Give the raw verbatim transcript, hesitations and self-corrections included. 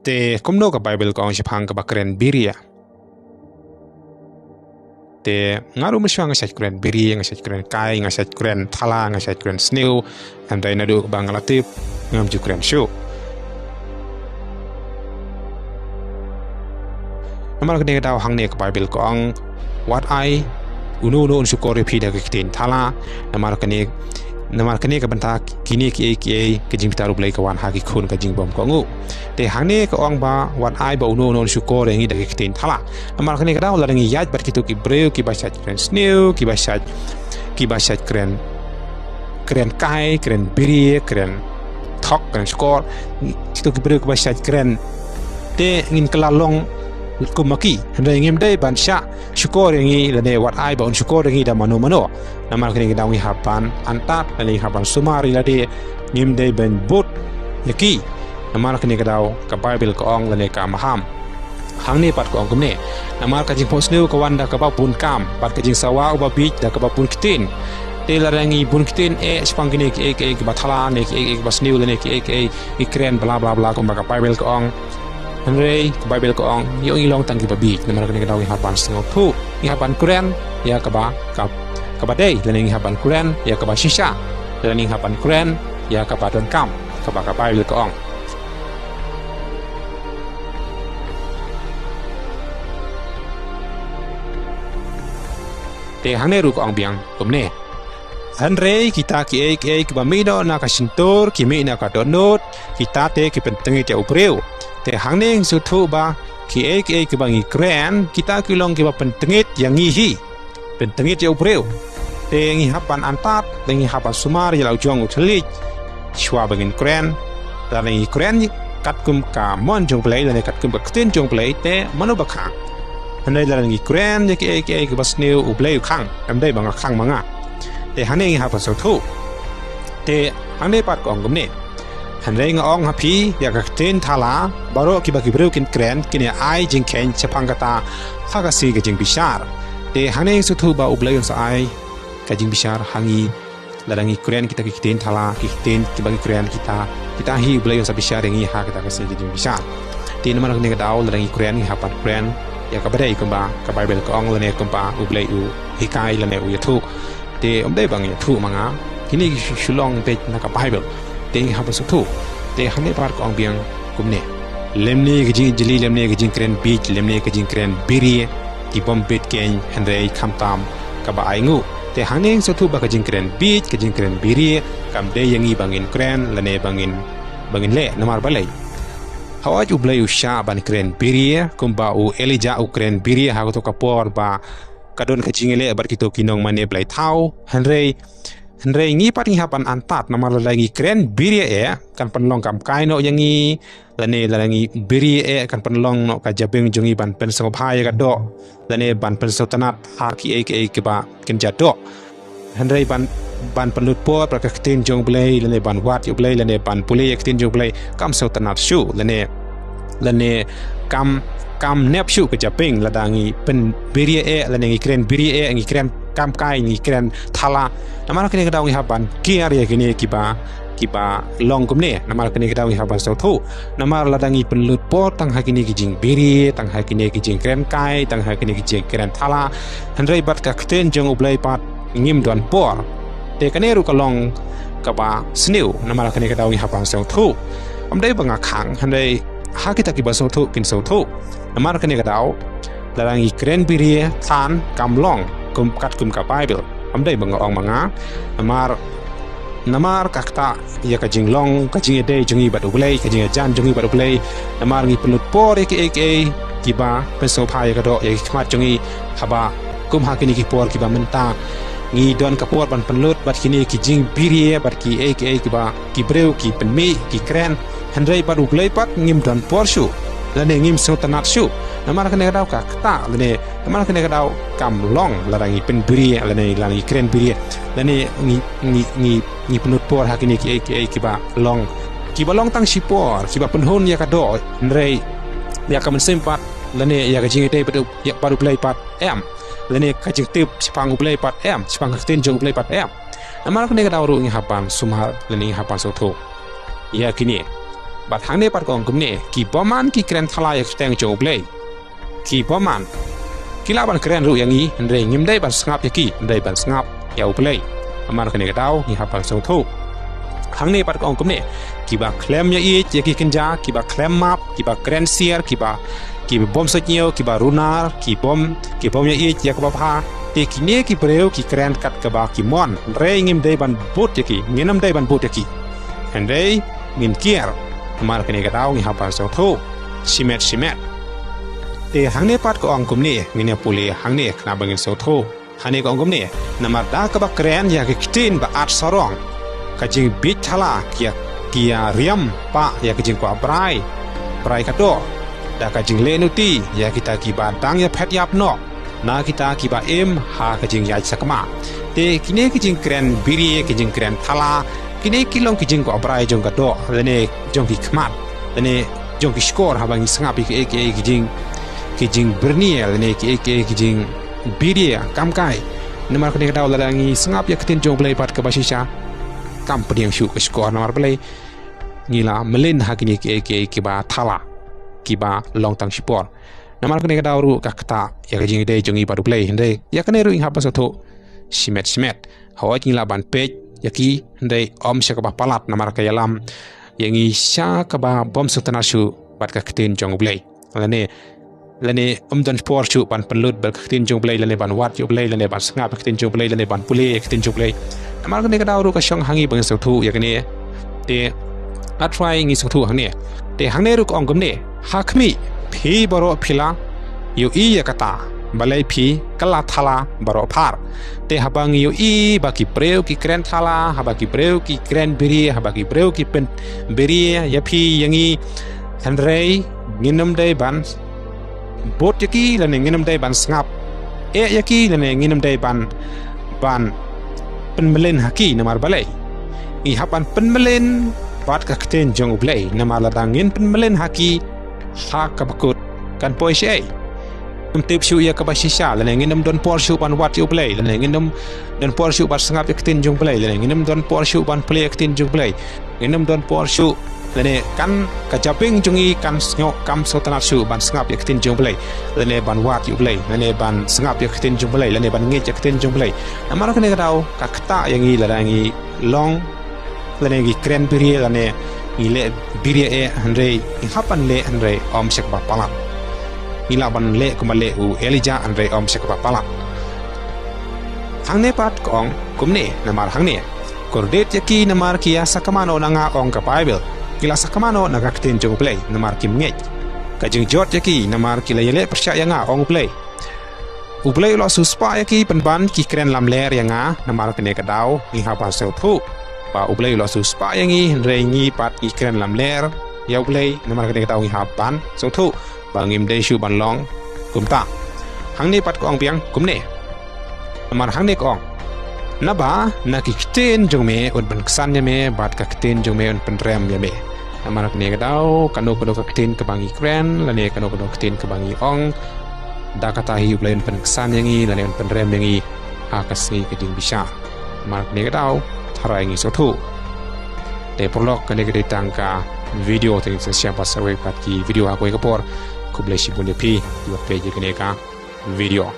Te kumno ka Baibl ka ong shaphang kaba kren biria? Te nga ruh mynshuwa nga shait kren biria, nga shait kren kai, nga shait kren thala, nga shait kren sniew. Hynrei naduh ba nga la tip, ngam ju kren shuh. Namar kane ka daw hangne ka Baibl ka ong, wat ai uno uno un shukor ïa phi da ka ktien thala. Namar kane, namar kane ka bynta kine kiei kiei ka jingbitar U Blei ka wan ha ki khun ka jingbymkohnguh. Te hangne ka ong ba wat ai ba uno uno un shukor ïa ngi da ka ktien thala. Namar kane ka daw lada ngi ïaid bad kito ki briew kiba shait kren sniew, kiba shait, kiba shait kren, kren kai, kren biria, kren thok, kren shukor, kito ki briew kiba shait kren, te ngin kylla long kum ma ki. Hynrei ngim dei ban shah shukor ïa ngi lane wat ai ba un shukor ïa ngi da mano mano. Namar kane ka daw ngi hap ban antad lane ngi hap ban sumar ïa lade, ngim dei ban bud ïa ki. Namar kane ka daw ka Baibl ka ong lane ka maham. Hangne pat ka ong kumne. Namar ka jingphohsniew ka wan da kaba bun kam, bad ka jingsawa uba bieit da kaba bun ktien. Te lada ngi bun ktien eh shaphang kine kiei kiei kiba thala ne kiei kiei kiba sniew lane kiei kiei ngi kren bla bla bla kumba ka Baibl ka ong. Hynrei ka Baibl ka ong, ïoh ngi long tang kiba bieit. Namar kane ka daw ngi hap ban sngewthuh, ngi hap ban kren ïa kaba, kab-, kaba dei, lane ngi hap ban kren ïa kaba shisha, lane ngi hap ban kren ïa kaba donkam, kaba ka Baibl ka ong. Te hangne ruh ka ong biang kumne. Hynrei kita kiei kiei kiba mih noh na ka shyntur ki mih na ka dohnud, kita te ki pyntngit ïa u briew. Te hangne ngi sngewthuh ba kiei kiei kiba ngi kren, kita ki long kiba pyntngit ïa ngi hi. Pyntngit ïa u briew. Te ngi hap ban antad, te ngi hap ban sumar ïa la u jong u thylliej shuwa ba ngin kren. Lada ngi kren katkum ka mon jong U Blei lane katkum ka ktien jong U Blei te mano ba khang? Hynrei lada ngi kren ïa kiei kiei kiba sniew, U Blei u khang, ym dei ba nga khang ma nga. Te hangne ngi hap ban sngewthuh. Te hangne pat ka ong kumne. Hynrei nga ong ha phi, ïa ka ktien thala baroh kiba ki briew kin kren, kin ïa ai jingkheiñ shaphang kata ha ka sngi ka jingbishar. Te hangne ngi sngewthuh ba U Blei un sa ai ka jingbishar ha ngi lada ngi kren kita ki ktien thala, ki ktien kiba ngi kren kita, kita hi U Blei un sa bishar ïa ngi ha kata ka sngi ka jingbishar. Te namar kane ka daw lada ngi kren ngi hap ban kren ïa kaba dei kumba ka Baibl ka ong lane kumba U Blei u hikai lane u ïathuh. Te ym dei ba ngi ïathuh ma nga, kine ki shu, shu long beit na ka Baibl. Te ngi hap ban sngewthuh. Te hangne pat ka ong biang kumne. Lymne ka jingïatylli, lymne ka jingkren bieit, lymne ka jingkren biria, ki bym bit keiñ hynrei khamtam kaba ainguh. Te hangne ngi sngewthuh ba ka jingkren bieit, ka jingkren biria, kam dei ïa ngi ba ngin kren lane ba ngin, ba ngin leh, namar balei? Hooid U Blei u shah ban kren biria, kumba u Elijah u kren biria ha kato ka por ba ka don ka jingïaleh bad kito ki nongmane blei thaw. Hynrei, hynrei ngi pat ngi hap ban antad, namar lada ngi kren biria eh kan pynlong kam kai noh ïa ngi, lane lada ngi biria eh kan pynlong noh ka jabieng jong ngi ban pynsngewbha ïa ka doh, lane ban pynsngewtynnat ha kiei kiei kiba kynja doh. Hynrei ban, ban pynlut por bad ka ktien jong U Blei, lane ban wad ïa U Blei, lane ban pule ïa ka ktien jong U Blei, kam sngewtynnat shuh, lane, lane kam, kam nep shuh ka jabieng lada ngi pynbiria eh, lane ngi kren biria eh, ngi kren kam kai, ngi kren thala. Namar kane ka daw ngi hap ban kiar ïa kine kiba, kiba long kumne. Namar kane ka daw ngi hap ban sngewthuh. Namar lada ngi pynlut por tang ha kine ki jingbiria, tang ha kine ki jingkren kai, tang ha kine ki jingkren thala, hynrei bad ka ktien jong U Blei pat ngim don por. Te kane ruh ka long kaba sniew, namar kane ka daw ngi hap ban sngewthuh. Ym dei ba nga khang, hynrei ha kita kiba sngewthuh kin sngewthuh. Namar kane ka daw, lada ngi kren biria than kam long kum katkum ka Baibl. Ym dei ba nga ong ma nga, namar, namar ka ktah ïa ka jinglong, ka jingïadei jong ngi bad U Blei, ka jingïajan jong ngi bad U Blei. Namar ngi pynlut por ïa kiei kiei kiba pynsngewbha ïa ka doh ïa ki khmat jong ngi, haba kum ha kine ki por kiba mynta ngi don ka por ban pynlut bad kine ki jingbiria bad kiei kiei kiba ki briew ki pynmih, ki kren. Hynrei bad U Blei pat ngim don por shuh, lane ngim sngewtynnat shuh. Namar kane ka daw ka ktah, lane namar kane ka daw kam long lada ngi pynbiria, lane lada ngi kren biria, lane ngi, ngi, ngi, ngi pynlut por ha kine kiei kiei kiba long, kiba long tang shipor, kiba pynhun ïa ka doh, hynrei ïa ka mynsiem pat, lane ïa ka jingïadei bad U, ïa bad U Blei pat em, lane ka jingtip shaphang U Blei pat em, shaphang ka ktien jong U Blei pat em. Namar kane ka daw ruh ngi hap ban sumar lane ngi hap ban sngewthuh ïa kine. Bad hangne pat ka ong kumne, ki bymman ki kren thala ïa ka kyrteng jong U Blei. Ki bymman. Ki lah ban kren ruh ïa ngi, hynrei ngim dei ban sngap ïa ki, hynrei ban sngap ïa U Blei. Namar kane ka daw, ngi hap ban sngewthuh. Hangne pat ka ong kumne, kiba khlem ïa ïeit ïa ki kynja, kiba khlem map, kiba kren siar, kiba, kiba bym suidñiew, kiba runar, ki bym, ki bym ïa ïeit ïa kaba bha. Te kine ki briew ki kren kat kaba ki mon, hynrei ngim dei ban bud ïa ki, ngin ym dei ban bud ïa ki. Hynrei ngin kiar, namar kane ka daw ngi hap ban sngewthuh shimet shimet. Te hangne pat ka ong kumne, ngin ïa pule hangne khnang ba ngin sngewthuh. Hangne ka ong kumne, namar da kaba kren ïa ki ktien ba at sarong, ka jingbieit thala ki ïa, ki ïa riam pah ïa ka jingkwah brai, brai ka doh, da ka jingleh nuti ïa kita kiba dang ïaphet ïap noh na kita kiba im ha ka jingïaid sakma. Te kine ki jingkren birie, ki jingkren thala, kine ki long ki jingkwah brai jong ka doh lane jong ki khmat lane jong ki shkor haba ngi sngap ïa kiei kiei ki jing, ki jingbyrnie lane kiei kiei ki jingbirie, kam kai. Namar kane ka daw lada ngi sngap ïa ka ktien jong U Blei bad kaba shisha, kam pdiang shuh ka shkor namar balei? Ngi la mlien ha kine kiei kiei kiba thala, kiba long tang shipor. Namar kane ka daw ruh ka ktah ïa ka jingïadei jong ngi bad U Blei, hynrei ïa kane ruh ngi hap ban sngewthuh shimet shimet. Hooid ngi lah ban peit ïa ki, hynrei ym sha kaba palat, namar ka ïalam ïa ngi sha kaba bym sngewtynnad shuh bad ka ktien jong U Blei. Lane, lane ym don por shuh ban pynlut bad ka ktien jong U Blei, lane ban wad ïa U Blei, lane ban sngap ïa ka ktien jong U Blei, lane ban pule ïa ka ktien jong U Blei. Namar kane ka daw ruh ka shong ha ngi ba ngin sngewthuh ïa kane. Te, hynrei ngi sngewthuh hangne. Te hangne ruh ka ong kumne, ha khmih, phi baroh phi la ïohi ïa kata, balei phi kylla thala baroh phar. Te haba ngi ïohi ba ki briew ki kren thala, haba ki briew ki kren birie, haba ki briew ki pynbirie ïa phi ïa ngi, hynrei ngin ym dei ban bud ïa ki lane ngin ym dei ban sngap eh ïa ki lane ngin ym dei ban, ban pynmlien ha ki, namar balei? Ngi hap ban pynmlien bad ka ktien jong U Blei, namar lada ngin pynmlien ha ki, ha kaba kut kan poi shaei? Ngin ym tip shuh ïa kaba shisha, lane ngin ym don por shuh ban wad ïa U Blei, lane ngin ym don por shuh ban sngap ïa ka ktien jong U Blei, lane ngin ym don por shuh ban pule ïa ka ktien jong U Blei, ngin ym don por shuh, lane kan ka jabieng jong ngi kan sngew, kam sngewtynnad shuh ban sngap ïa ka ktien jong U Blei, lane ban wad ïa U Blei, lane ban sngap ïa ka ktien jong U Blei, lane ban ngeit ïa ka ktien jong U Blei. Namar kane ka daw ka ktah ïa ngi lada ngi long lane ngi kren birie lane ngi leh birie eh, hynrei ngi hap ban leh hynrei ym sha kaba palat. Ngi lah ban leh kumba leh u Elijah hynrei ym sha kaba palat. Hangne pat ka ong kumne, namar hangne, kordit ïa ki namar ki ïa sakma noh na nga, ong ka Baibl. Ki la sakma noh na ka ktien jong U Blei namar kim ngeit. Ka jingjot ïa ki namar ki la ïaleh pyrshah ïa nga, ong U Blei. U Blei u la siewspah ïa ki pynban ki kren lamler ïa nga, namar kane ka daw ngi hap ban sngewthuh ba U Blei u la siewspah ïa ngi, hynrei ngi pat ngi kren lamler ïa U Blei, namar kane ka daw ngi hap ban sngewthuh ba ngim dei shuh ban long kumta. Hangne pat ka ong biang kumne. Namar hangne ka ong, naba na ki ktien jong me un pynksan ïa me, bad ka ktien jong me un pynrem ïa me. Namar kane ka daw, kano kano ka ktien kaba ngi kren lane kano kano ka ktien kaba ngi ong, da kata hi U Blei un pynksan ïa ngi lane un pynrem ïa ngi ha ka sngi ka jingbishar. Namar kane ka daw, tharai ngi sngewthuh. Te paralok, kane ka dei tang ka video, te ngin sa ïashem pat sa kawei pat ki video ha kawei ka por. Khublei shibun ïa phi kiba peit ïa kane ka video.